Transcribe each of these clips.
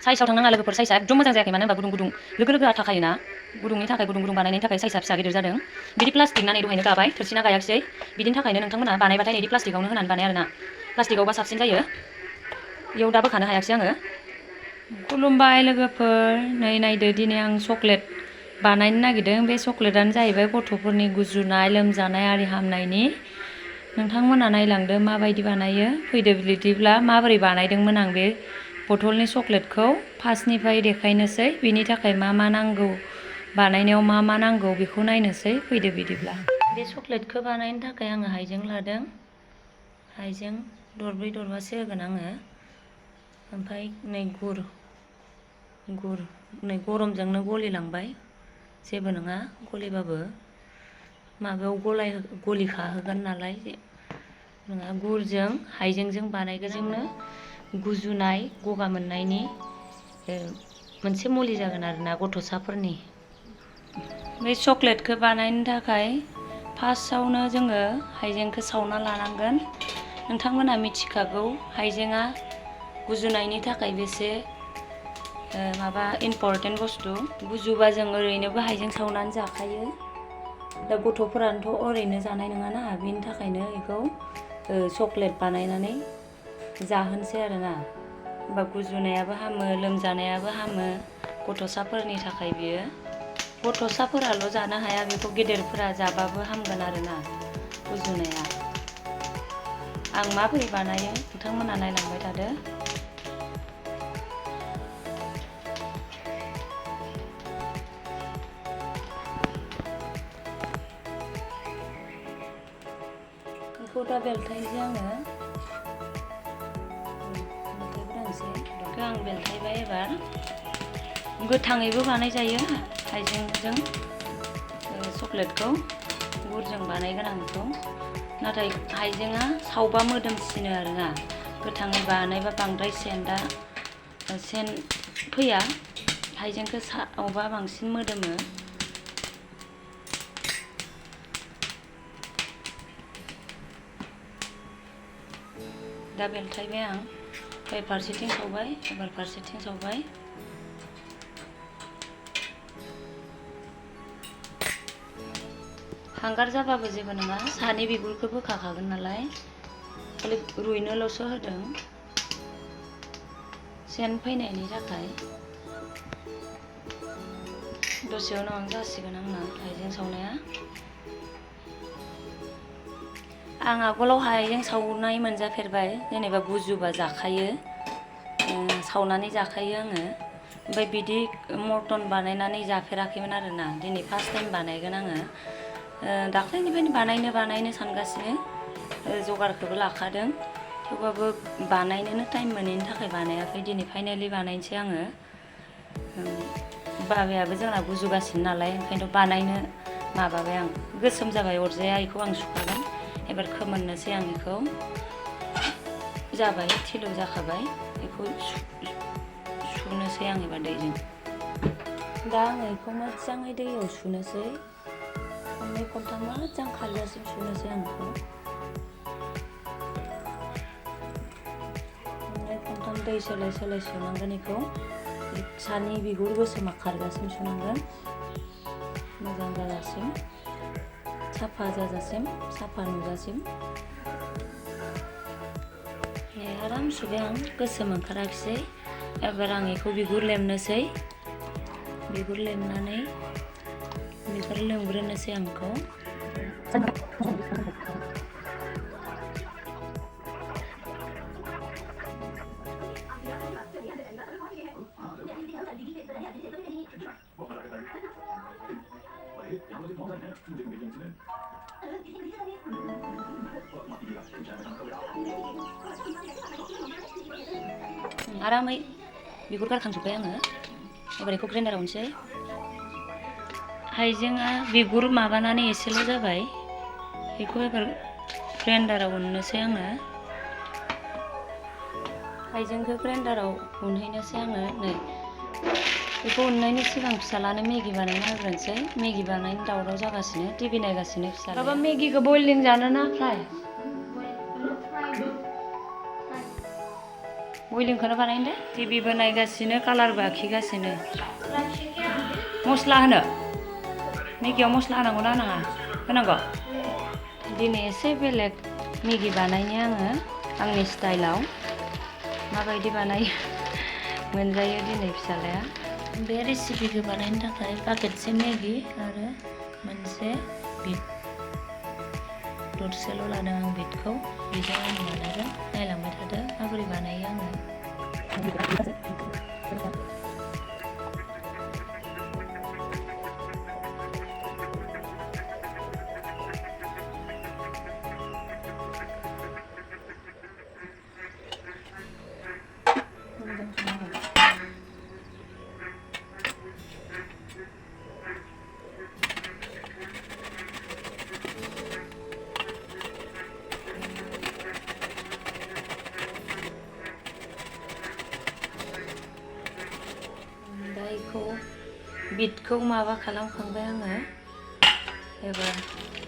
साइजआव थांनाङा लोगोफोर साइजआ एकदम मोजां जायाखै मानो होनबा गुदुं गुदुं लोगो लोगो थाखायोना गुदुंनि थाखाय गुदुं गुदुं बानायनायनि थाखाय साइजआ फिसा गिदिर जादों बिदि प्लास्टिक ना नै दहायनो गाबाय थोरसिना गायाखिसै बिदिनि थाखायनो नोंथांमोना बानायबाथाय बिदि प्लास्टिकआवनो होनानै बानाय आरोना प्लास्टिकआवबा साबसिन जायो इयाव दा बोखानो हायाखिसै आङो खुलुमबाय लोगोफोर नै नायदो दिनै आं चक्लेट बानायनो नागिरदों बे चक्लेटआनो जाहैबाय गथ'फोरनि गुजुनाय लोमजानाय आरि हामनायनि नोंथांमोना नायलांदो माबायदि बानायो फैदो बिदिब्ला माबोरै बानायदोंमोन आं बे बथलनि चक्लेटखौ फार्स्टनिफ्राय देखायनोसै बिनि थाखाय मा मा नांगौ बानायनायाव मा मा नांगौ बेखौ नायनोसै फैदो बिदिब्ला बे चक्लेटखौ बानायनो थाखाय आङो हाइजें लादों हाइजें दरब्रै दरबासो होगोन आङो ओमफ्राय नै गुर नै गरमजोंनो गलिलांबाय जेबो नङा गलिबाबो माबायाव गलिखाहोगोन नालाय नङा गुरजों हाइजेंजों बानायगोनजोंनो गुजुनाय गगा मोननायनि मोनसे मुलि जागोन आरोना गथ'साफोरनि बे चक्लेटखौ बानायनो थाखाय फार्स्टआवनो जोङो हाइजेंखौ सावना लानांगोन नोंथांमोना मिथिखागौ हाइजेंआ गुजुनायनि थाखाय बेसे माबा इम्परटेन्ट बुस्थु गुजुबा जों ओरैनोबो हाइजें सावनानै जाखायो दा गथ'फोरानोथ' ओरैनो जानाय नङाना बेनि थाखायनो बेखौ चक्लेट बानायनानै जाहोनसै आरोना होमबा गुजुनायाबो हामो लोमजानायाबो हामो गथ'साफोरनि थाखाय बियो गथ'साफोराल' जानो हाया बेखौ गेदेरफोरा जाबाबो हामगोन आरोना गुजुनाया आं माबोरै बानायो नोंथांमोना नायलांबाय थादो बेखौ दा बेलथायनोसै आङो आं बेलथायबाय एबार गोथाङैबो बानाय जायो हाइजेंजों चक्लेटखौ गुरजों बानायगोन आं बेखौ नाथाय हाइजेंआ सावबा मोदोमसिनो आरोना गोथाङै बानायबा बांद्राय सेन फैया हाइजेंखौ सावबा बांसिन मोदोमो दा बेलथायबाय आं ओमफ्राय फारसेथिं सावबाय एबार फारसेथिं सावबाय हांगार जाबाबो जेबो नङा सानि बिगुरखौ बोखाखागोन नालाय खालि रुइनोल'सो होदों सेन फैनायनि थाखाय दसे उनाव जासिगोन आंना हाइजें सावनाया आं आगोलाव हाइजें सावनाय मोनजाफेरबाय जेनेबा गुजुबा जाखायो सावनानै जाखायो आङो ओमफ्राय बिदि मर्टन बानायनानै जाफेराखैमोन आरोना दिनै फार्स्ट टाइम बानायगोन आङो दाख्लैनिफ्रायनो बानायनो सानगासिनो जगारखौबो लाखादों थेवबाबो बानायनोनो टाइम मोनैनि थाखाय बानायाखै दिनै फाइनालि बानायनोसै आङो बाबायाबो जोंना गुजुगासिनो नालाय ओंखायनोथ' बानायनो माबाबाय आं गोसोम जाबाय अरजाया बेखौ आं सुखागोन एबार खोमोननोसै आं बेखौ जाबाय थिलौ जाखाबाय बेखौ सुनोसै आं एबार दैजों दा आङो बेखौ मोजाङै दैयाव सुनोसै खननै खनथाम मोजां खारजासिम सुनोसै आं बेखौ खननै खनथाम दै सोलाय सोलाय सुनांगोन बेखौ सानि बिगुर गोसोमा खारजासिम सुनांगोन मोजां जाजासिम साफा जाजासिम साफा नुजासिम आराम सुबाय आं गोसोम ओंखाराखिसै एबार आं बेखौ बिगुर लेमनोसै बिगुर लेमनानै बिगुर लेमग्रोनोसै आं बेखौ आरामै बिगुर गारखांजोब्बाय आङो एबार बेखौ ग्राइन्डाराव होनोसै हाइजेंआ बिगुर माबानानै एसेल' जाबाय बेखौ एबार ग्राइन्डाराव उननोसै आङो हाइजेंखौ ग्राइन्डाराव उनहैनोसै आङो नै बेखौ उननायनि सिगां फिसालानो मेगि बानायना होग्रोनोसै मेगि बानायनो दावराव जागासिनो टिभि नायगासिनो फिसालाया माबा मेगिखौ बइलिं जानो ना फ्राय बयलिंखौनो बानायनो दे टिभिबो नायगासिनो कालारबो आखिगासिनो मस्ला होनो मेगियाव मस्ला होनांगौ ना होनाङा होनांगौ दिनै एसे बेलेग मेगि बानायनो आङो आंनि स्टाइलाव माबायदि बानायो मोनजायो दिनै फिसालाया बे रेसिपिखौ बानायनो थाखाय पाकेटसे मेगि आरो मोनसे बिट दरसेल' लादों आं बिटखौ बेजों आं बानायगोन नायलांबाय थादो माबोरै बानायो आङो बिटखौ माबा खालामखांबाय आङो एबार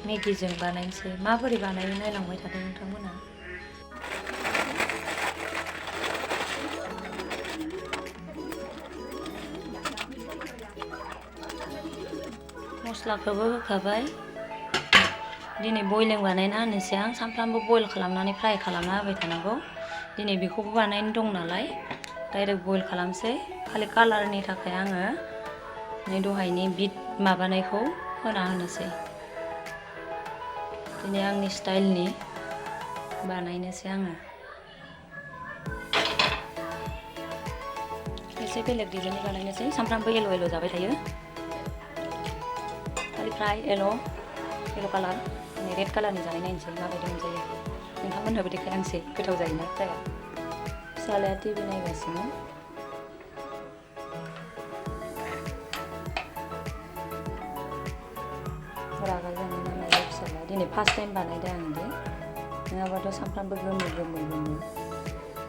मेगिजों बानायनोसै माबोरै बानायो नायलांबाय थादों नोंथांमोना मस्लाखौबो होखाबाय दिनै बयलिं बानायना होनोसै आं सानफ्रामबो बयल खालामनानै फ्राय खालामना होबाय थानांगौ दिनै बेखौबो बानायनो दं नालाय डाइरेक्ट बयल खालामसै खालि कालारनि थाखाय आङो दहायनि बिट माबानायखौ होना होनोसै दिनै आंनि स्टाइलनि बानायनोसै आङो एसे बेलेग डिजाइननि बानायनोसै सानफ्रामबो येलो येलो जाबाय थायो खालि फ्राय येलो कालार रेड कालारनि जानाय नायनोसै माबायदि मोनजायो नोंथांमोननोबो देखायनांसै गोथाव जायोना फ्राया फिसालाया टिभि नायगासिनो रागा जोंनो नालाय फिसाला दिनै फार्स्ट टाइम बानायदों आं दे नङाबाथ' सानफ्रामबो गोमो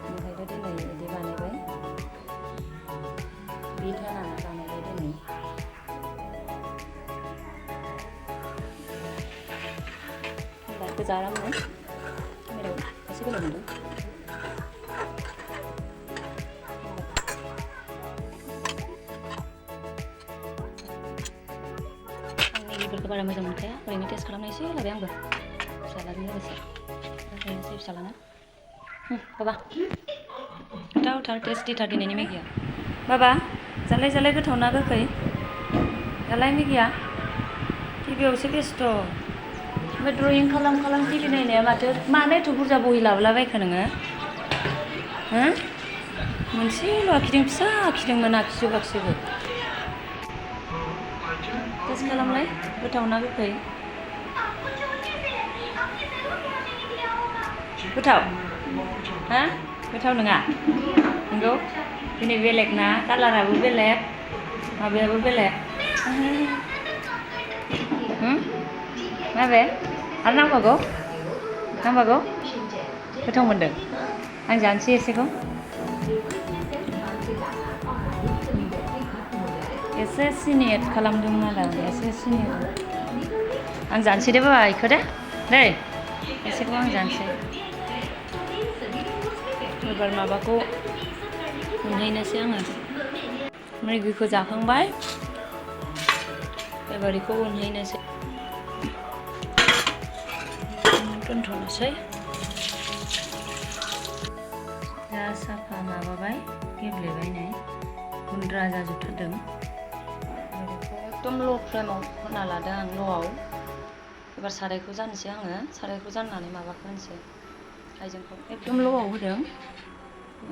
ओंखायनो दिनै बिदि बानायबाय बिट होनानै बानायबाय दिनै होनबा गोजा आङो मेराव एसे बेलेग मोनदों बेफोरखौ बारा मोजां मोनखाया ओरैनो टेस्ट खालामनायसै लाबाय आंबो फिसालाजों लोगोसे ओरैनोसै फिसालाना बाबा गोथावथार टेस्टिथार दिनैनि मेगिया बाबा जालाय गोथाव ना गोखै जालाय मेगिया टिभियाव एसे बेस्थ' ओमफ्राय ड्रयिं खालाम टिभि नायनाया मानो एथ' बुरजा बहि लाबोलाबायखो नोङो हो मोनसेल' आखिदों फिसा आखिदोंमोन आखिजोबाखिसैबो टेस्ट खालामलाय गोथाव ना गोखै गोथाव हा गोथाव नङा नंगौ दिनै बेलेग ना कालाराबो बेलेग माबायाबो बेलेग माबे आरो नांबावगौ गोथाव मोनदों आं जानोसै एसेखौ एसे सिनि एड खालामदोंमोन आरो आं एसे सिनि आं जानोसै दे बाबा बेखौ दे एसेखौ आं जानोसै एबार माबाखौ मोनहैनोसै आङो मैगिखौ जाखांबाय एबार बेखौ उनहैनोसै दोनथ'नोसै जा साफा माबाबाय गेब्लेबाय नै गुन्द्रा जाजोबथारदों एकदम ल' फ्लेमाव होना लादों आं ल'आव एबार सारायखौ जानोसै आङो सारायखौ जाननानै माबाखौ होनोसै हाइजेंखौ एकदम ल'आव होदों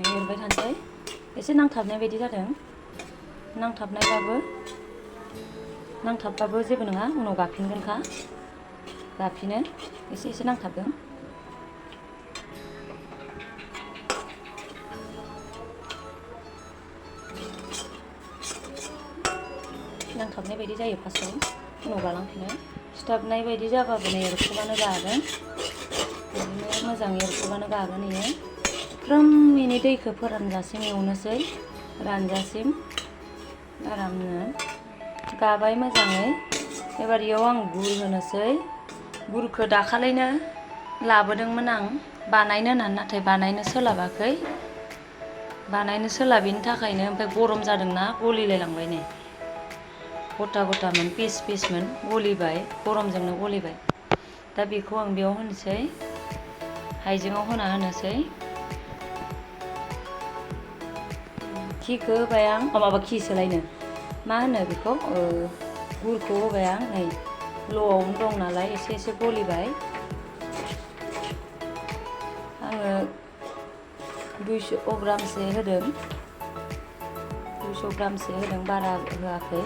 एरबाय थानोसै एसे नांथाबनाय बायदि जादों नांथाबबाबो जेबो नङा उनाव गाफिनगोनखा गाफिनो एसे नांथाबदों नांथाबनाय बायदि जायो फार्स्टआव उनाव गालांफिनो सिथाबनाय बायदि जाबाबो नै एरख'बानो गागोन बिदिनो मोजां एरख'बानो गागोन इयो फ्रोमैनो दैखौ फोरानजासिम एवनोसै रानजासिम आरामनो गाबाय मोजाङै एबार इयाव आं गुर होनोसै गुरखौ दाखालिनो लाबोदोंमोन आं बानायनो होननानै नाथाय बानायनो सोलाबाखै बानायनो सोलाबिनि थाखायनो ओमफ्राय गरम जादोंना गलिलाय लांबाय नै गथा गथामोन पिस पिसमोन गलिबाय गरमजोंनो गलिबाय दा बेखौ आं बेयाव होनोसै हाइजेंआव होना होनोसै खिखौ होबाय आं माबा खिसोलायनो मा होनो बेखौ गुरखौ होबाय आं नै ल'आवनो दं नालाय एसे एसे गलिबाय आङो 200 ग्रामसो होदों 200 ग्रामसो होदों बारा होआखै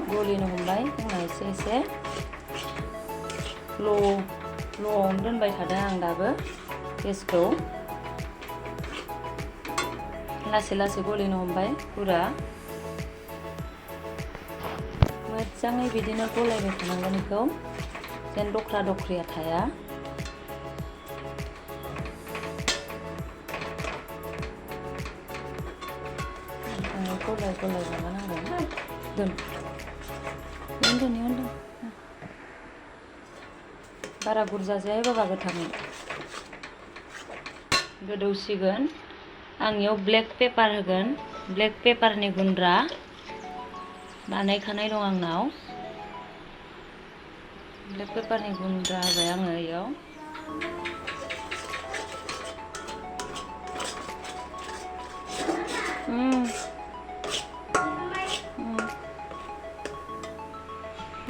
गलिनो हमबाय जोंना एसे एसे ल'आवनो दोनबाय थादों आं दाबो गेसखौ लासै लासै गलिनो हमबाय गुरा मोजाङै बिदिनो गलायबाय थानांगोन बेखौ जेन दख्ला दख्रिया थाया गलाय गलाय माबानांगोन दोन बारा बुरजा जाया बाबा गोथाङै गोदौसिगोन आं इयाव ब्लेक पेपार होगोन ब्लेक पेपारनि गुन्द्रा बानायखानाय दं आंनाव ब्लेक पेपारनि गुन्द्रा होबाय आङो इयाव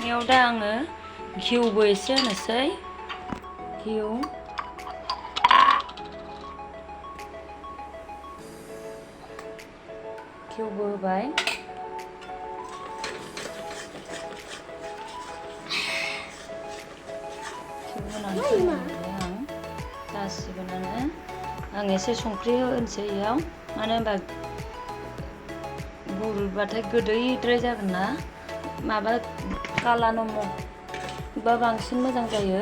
इयाव दा आङो घिउबो एसे होनोसै घिउबो होबाय आं जासिगोनानो आं एसे संख्रि होनोसै इयाव मानो होनबा गुरबाथाय गोदैद्राय जागोन ना माबा काला नमक बा बांसिन मोजां जायो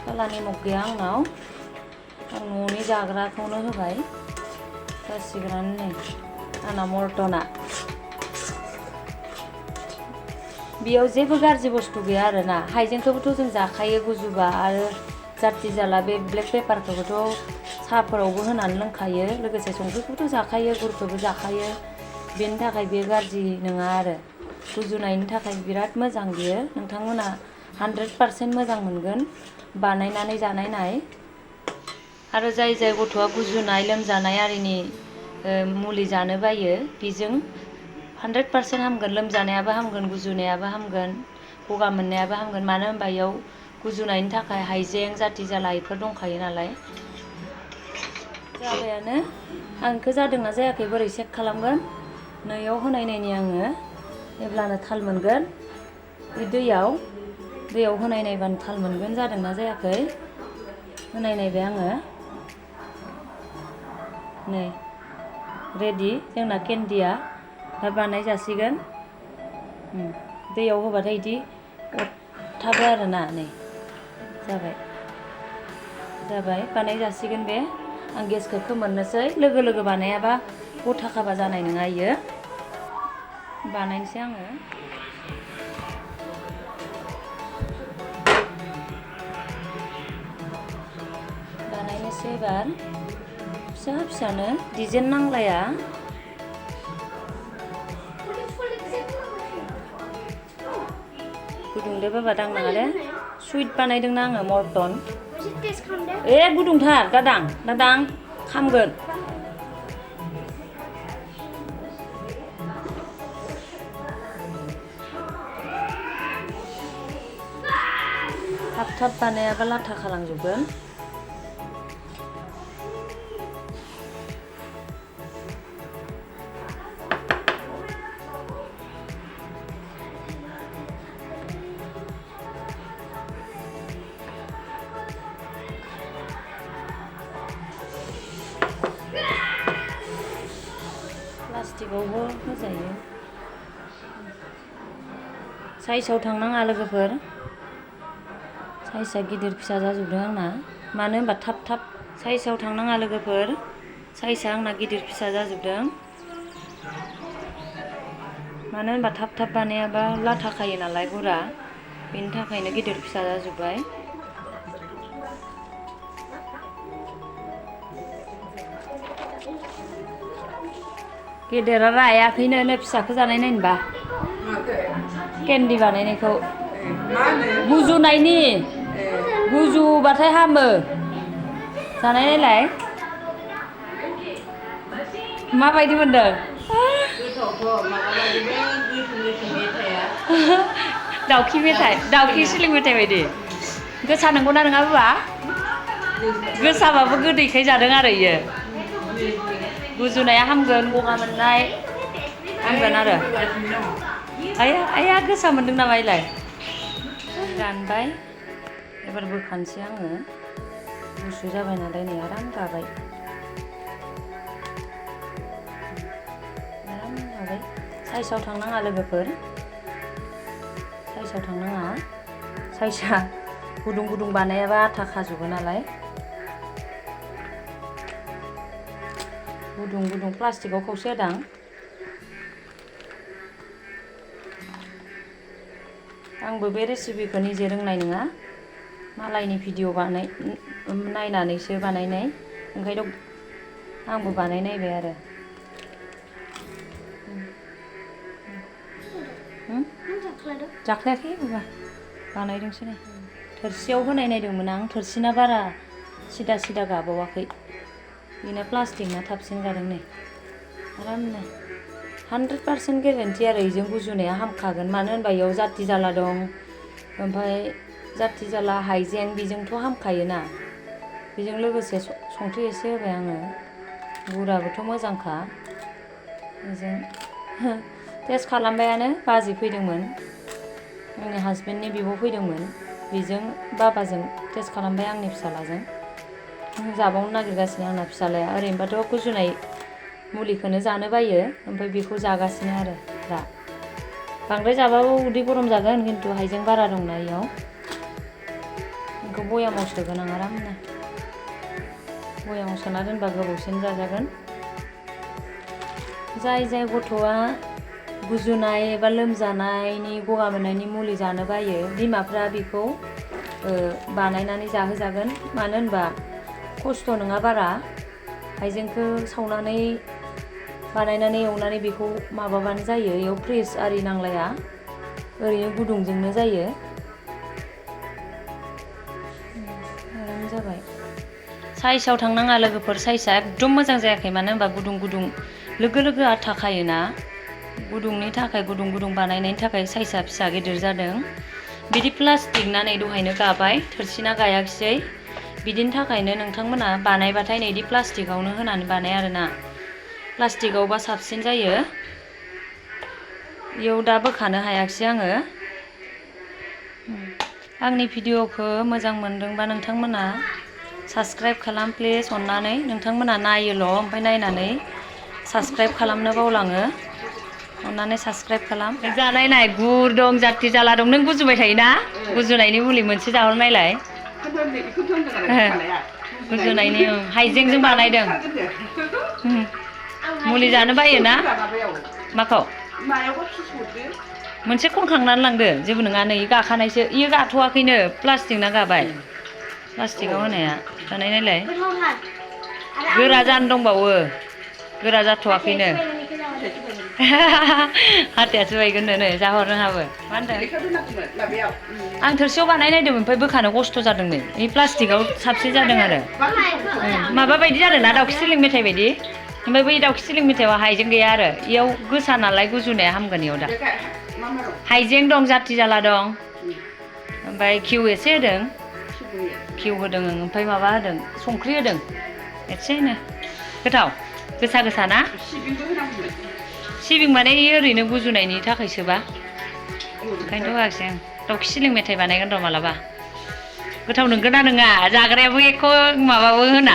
काला नमक गैया आंनाव आं न'नि जाग्राखौनो होबाय जासिगोनानो नै आंना मर्टना बेयाव जेबो गाज्रि बुस्थु गैया आरोना हाइजेंखौबोथ' जों जाखायो गुजुबा आरो जार्थि जाला बे ब्लेक पेपारखौबोथ' साहाफोरावबो होनानै लोंखायो लोगोसे संख्रिखौबोथ' जाखायो गुरखौबो जाखायो बेनि थाखाय बे गाज्रि नङा आरो गुजुनायनि थाखाय बिराद मोजां बियो नोंथांमोना 100% मोजां मोनगोन बानायनानै जानाय नाय आरो जाय गथ'आ गुजुनाय लोमजानाय आरिनि मुलि जानो बायो बेजों 100% हामगोन लोमजानायाबो हामगोन गुजुनायाबो हामगोन गगा मोननायाबो हामगोन मानो होनबा इयाव गुजुनायनि थाखाय हाइजें जाति जाला इफोर दंखायो नालाय जाबायानो आंखौ जादोंना जायाखै बोरै चेक खालामगोन नैयाव होनाय नायनि आङो जेब्लानो थाल मोनगोन बे दैयाव होनाय नायबानो थाल मोनगोन जादोंना जायाखै होनाय नायबाय आङो नै रेडि जोंना केन्डिया दा बानाय जासिगोन दैयाव होबाथाय इदि अरथाबो आरोना नै जाबाय बानाय जासिगोन बे आं गेसखौ खोमोरनोसै लोगो बानायाबा गथा खाबा जानाय नङा इयो बानायनोसै आङो बानायनोसै एबार फिसा फिसानो डिजाइन नांलाया गुदुंदो बाबा दांनाङा दे सुइट बानायदोंना आङो मर्टन गुदुंथार दादां खामगोन थाब बानायाबा लाथा खालामजोबगोन प्लास्टिकआवबो होजायो साइजआव थांनाङा लोगोफोर साइजआ गिदिर फिसा जाजोबदों आंना मानो होनबा थाब साइजआव थांनाङा लोगोफोर साइजआ आंना गिदिर फिसा जाजोबदों मानो होनबा थाब बानायाबा लाथा खायो नालाय गुरा बेनि थाखायनो गिदिर फिसा जाजोब्बाय गेदेरा रायाखैनो फिसाखौ जानाय नायनोबा केन्डि बानायनायखौ गुजुनायनि गुजुबाथाय हामो जानाय नायलाय माबायदि मोनदों दाउखि मेथाइ दाउखि सिलिं मेथाइ बायदि गोसा नंगौना नङा बाबा गोसाबाबो गोदैखाय जादों आरो इयो गुजुनाया हामगोन गगा मोननाय हामगोन आरो आया गोसा मोनदों नामा इलाय रानबाय एबार बोखानोसै आङो गुसु जाबाय नालाय नै आराम गाबाय साइसआव थांनाङा लोगोफोर साइसआव थांनाङा साइसआ गुदुं गुदुं बानायाबा आथा खाजोबो नालाय गुदुं गुदुं प्लास्टिकआव खावसे होदां आंबो बे रेसिपिखौ निजे रोंनाय नङा मालायनि भिडिअ नायनानैसो बानायनाय ओंखायनो आंबो बानायनायबाय आरो जाख्लायाखै बाबा बानायदोंसो नै थोरसियाव होनाय नायदोंमोन आं थोरसिना बारा सिदा सिदा गाबावाखै बेनो प्लास्टिकना थाबसिन गादों नै आरामनो 100% गेरेन्टि आरो बेजों गुजुनाया हामखागोन मानो होनबा बेयाव जाथि जाला दं ओमफ्राय जाथि जाला हाइजें बेजोंथ' हामखायोना बेजों लोगोसे संख्रि एसे होबाय आङो गुराबोथ' मोजांखा बेजों टेस्ट खालामबायानो बाजै फैदोंमोन आंनि हासबेन्डनि बिब' फैदोंमोन बेजों बाबाजों टेस्ट खालामबाय आंनि फिसालाजों जाबावनो नागिरगासिनो आंना फिसालाया ओरैनोबाथ' गुजुनाय मुलिखौनो जानो बायो ओमफ्राय बेखौ जागासिनो आरो दा बांद्राय जाबाबो उदै गरम जागोन खिन्थु हाइजें बारा दंना इयाव बेखौ बयामाव सोगोन आं आरामनो बयामाव सोना दोनबा गोबावसिन जाजागोन जाय गथ'आ गुजुनाय एबा लोमजानायनि गगा मोननायनि मुलि जानो बायो बिमाफ्रा बेखौ बानायनानै जाहोजागोन मानो होनबा खस्थ' नङा बारा हाइजेंखौ सावनानै बानायनानै एवनानै बेखौ माबाबानो जायो बेयाव फ्रिज आरि नांलाया ओरैनो गुदुंजोंनो जायो आराम जाबाय साइसआव थांनाङा लोगोफोर साइसआ एकदम मोजां जायाखै मानो होनबा गुदुं गुदुं लोगो लोगो आथा खायोना गुदुंनि थाखाय गुदुं गुदुं बानायनायनि थाखाय साइसआ फिसा गिदिर जादों बिदि प्लास्टिक ना नै दहायनो गाबाय थोरसिना गायाखिसै बिदिनि थाखायनो नोंथांमोना बानायबाथाय नै बिदि प्लास्टिकआवनो होनानै बानाय आरोना प्लास्टिकआवबा साबसिन जायो इयाव दा बोखानो हायाखिसै आङो आंनि भिडिअखौ मोजां मोनदोंबा नोंथांमोना साबस्क्राइब खालाम प्लिज अननानै नोंथांमोना नायोल' ओमफ्राय नायनानै साबस्क्राइब खालामनो बावलाङो अननानै साबस्क्राइब खालाम जानाय नाय गुर दं जाथि जाला दं नों गुजुबाय थायोना गुजुनायनि मुलि मोनसे जाहरनायलाय गुजुनायनि हाइजेंजों बानायदों मुलि जानो बायोना माखौ मोनसे खनखांनानै लांदो जेबो नङा नै गाखानायसो इयो गाथ'वाखैनो प्लास्टिक ना गाबाय प्लास्टिकआव होनाया जानाय नायलाय गोरा जानो दंबावो गोरा जाथ'वाखैनो हाथायासो बायगोन नै जाहरनो हाबो मा होनदों आं थोरसियाव बानायनायदोंमोन ओमफ्राय बोखानो खस्थ' जादों नै बे प्लास्टिकआव साबसिन जादों आरो माबा बायदि जादों ना दाउखि सिलिं मेथाइ बायदि ओमफ्राय बै दाउखि सिलिं मेथाइआव हाइजें गैया आरो इयाव गोसा नालाय गुजुनाया हामगोन इयाव दा हाइजें दं जाथि जाला दं ओमफ्राय घिउ एसे होदों घिउ होदों ओमफ्राय माबा होदों संख्रि होदों एसेनो गोथाव गोसा गोसा ना सिबिं माने ओरैनो गुजुनायनि थाखायसोबा ओंखायनोथ' होआखिसै आं दाउखि सिलिं मेथाइ बानायगोन र' मालाबा गोथाव नंगोना नङा जाग्रायाबो एख' माबाबो होना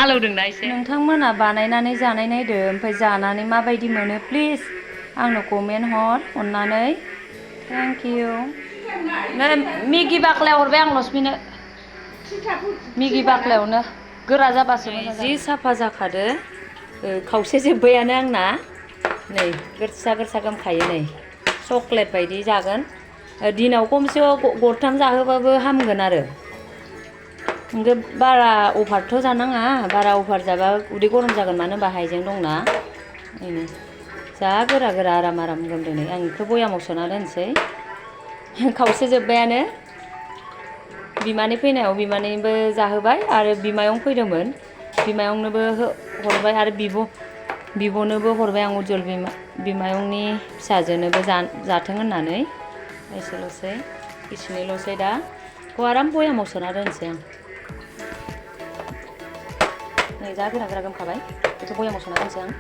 आलौदोंना एसे नोंथांमोना बानायनानै जानाय नायदो ओमफ्राय जानानै माबायदि मोनो प्लिज आंनो कमेन्ट हर अननानै थेंक इउ नै मेगि बाख्लायाव हरबाय आं लसमिनो मेगि बाख्लायावनो गोरा जाबासो जि साफा जाखादो खावसे जोब्बायानो आंना नै गोरसा गोरसा गोमखायो नै चक्लेट बायदि जागोन दिनाव खमसे गरथाम जाहोबाबो हामगोन आरो बारा अभारथ' जानाङा बारा अभार जाबा उदै गरम जागोन मानो होनबा हाइजें दंना ओरैनो जा गोरा गोरा आराम आराम गोमदोनै आं बेखौ बयामाव सोना दोनसै खावसे जोब्बायानो बिमानै फैनायाव बिमानैबो जाहोबाय आरो बिमायं फैदोंमोन बिमायंनोबो हरबाय आरो बिब'नोबो हरबाय आं उज्जवल बिमायंनि फिसाजोनोबो जाथों होननानै एसेल'सै इसिनिल'सै दा बेखौ आराम बयामाव सोना दोनसै आं नै जा गोरा गोरा गोमखाबाय बेखौ बयामाव सोना दोनसै आं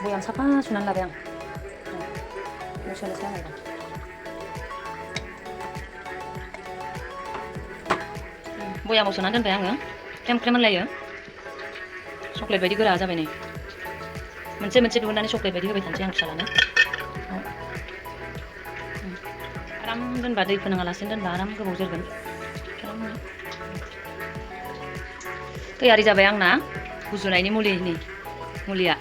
बयाम साफा सुनानै लाबाय आं सोनोसै आं दा बयामाव सोना दोनबाय आङो ख्रेम ख्रेम होनलायो चक्लेट बायदि गोरा जाबाय नै मोनसे मोनसे दिहुननानै चक्लेट बायदि होबाय थानोसै आं फिसालानो आराम दोनबा दै फोनाङालासिनो दोनबा आराम गोबाव जोरगोन तैयारि जाबाय आंना गुजुनायनि मुलिया